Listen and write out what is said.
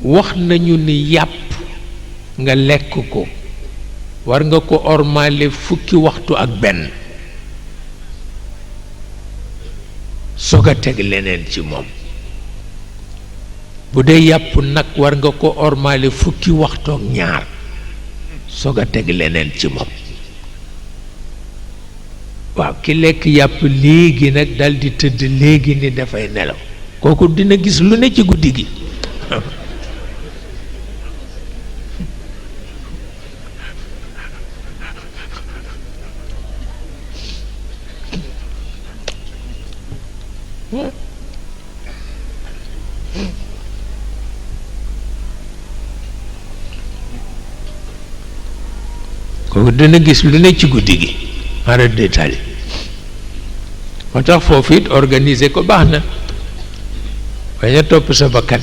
wax nañu ni yàpp nga lekk ko war nga ko ormalé fukki waxtu ak benn soga teg leneen ci moom bu dee yàpp nag war nga ko ormalé fukki waxtu ak ñaar soga teg leneen ci moom waaw ki lekk yàpp léegi nag dal di tëdd léegi ni dafay nelaw kooku dina gis lu ne ci guddi gi kooku dina gis lu ne ci guddi gi mara détail moo tax foofu it organiser ko baax na bañ a topp sa bakkan